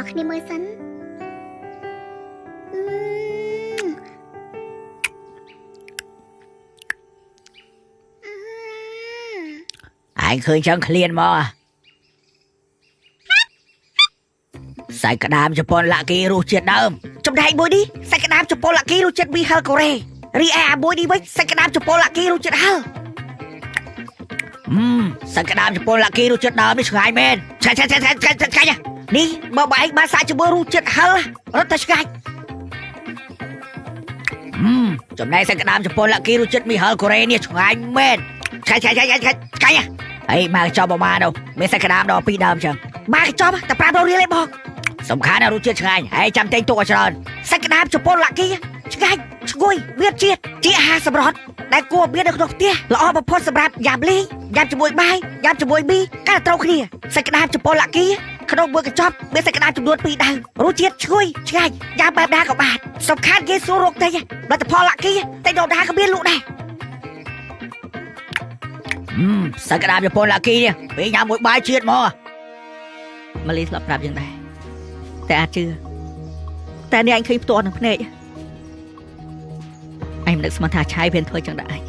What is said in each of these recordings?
ស់គ្នាមើលសិនអឺអឺ ឯងឃើញចឹងឃ្លានមកសាច់ក្តាមជប៉ុនឡាក់គីរសជាតិដើម ចំណែកមួយនេះសាច់ក្តាមជប៉ុនឡាគីរសជាតិមីហិលកូរ៉េរីឯអាមួយនេះវិញសាច់ក្តាមជប៉ុនឡាគីរសជាតិហឹរ អឺសាច់ក្តាមជប៉ុនឡាក់គីរសជាតិដើមនេះឆ្ងាញ់មែនឆ្ងាញ់ឆ្ងាញ់ឆ្ងាញ់ឆ្ងាញ់ឆ្ងាញ់ នេះបើបែកបានសាកជាមួយរសជាតិហឹររត់តែឆ្ងាញ់ អឺចំណែកសាច់ក្តាមជប៉ុនឡាក់គីរសជាតិមីហិលកូរ៉េនេះឆ្ងាញ់មែនឆ្ងាញ់ឆ្ងាញ់ឆ្ងាញ់ឆ្ងាញ់ឆ្ងាញ់ហើយមកចប់ប្រមាណនោះមានសាច់ក្តាមដល់ពីរដើមចឹង មកកញ្ចប់តែ500រៀលឯងបង សំខាន់ណាស់រសជាតិឆ្ងាញ់ហើយចាំទិញទុកឲ្យច្រើន សាច់ក្តាមជប៉ុនឡាគីឆ្ងាញ់ឈ្ងុយមានជាតិជាអាហារសម្រន់ដែលគួរមាននៅក្នុងផ្ទះល្អបំផុតសម្រាប់ញ៉ាំលេងញ៉ាំជាមួយបាយញ៉ាំជាមួយមីកាន់តែត្រូវគ្នាសាច់ក្តាមជប៉ុនឡាគីក្នុងមួយកញ្ចប់មានសាច់ក្តាមចំនួន2ដើមរសជាតិឈ្ងុយឆ្ងាញ់ញ៉ាំបែបណាក៏បានសំខាន់គេស្រួលរកទិញផលិតផលឡាគីតែដណាក៏មានលក់ដែរ អឺសាច់ក្តាមជប៉ុនឡាក់គីនេះពេលញ៉ាំមួយបាយជាតិហ្មង ម៉ាលីធ្លាប់ប្រាប់យើងដែរតែអាចជឿតែនេះអញឃើញផ្ទាល់នឹងភ្នែកអញមិននឹកស្មានថាឆាយវាធ្វើចឹងដែរអញ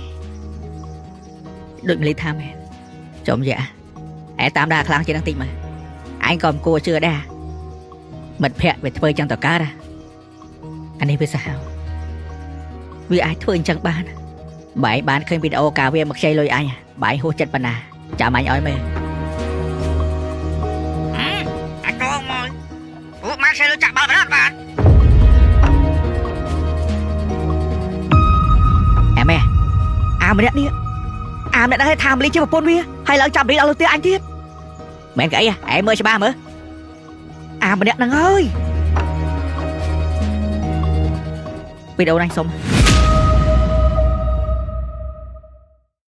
ដូចម៉ាលីថាមែន ចំយ៉ាឯតាមដាខ្លាំងជាងនឹងតិចមើលអញក៏មិនគួរជឿដែរមិត្តភក្តិវាធ្វើចឹងតកើតអានេះវាសាហាវ វាអាចធ្វើអញ្ចឹងបាន បែងបានឃើញវីដេអូការវាមកខ្ចីលុយអញបែងហួសចិត្តប៉ុណ្ណាចាំអញឲ្យមើល អាចងមកពួកម៉ាក់ខ្ចីលុយចាក់បាល់បណ្ដាបាន អែម៉ែ អាម្នាក់នេះអាម្នាក់ហ្នឹងឲ្យថាម៉ាលីជាប្រពន្ធវាហើយឡើងចាប់រីដល់លើផ្ទះអញទៀត មែនកអីឯងមើលច្បាស់មើល អាម្នាក់ហ្នឹងហើយវីដេអូនេះសុំ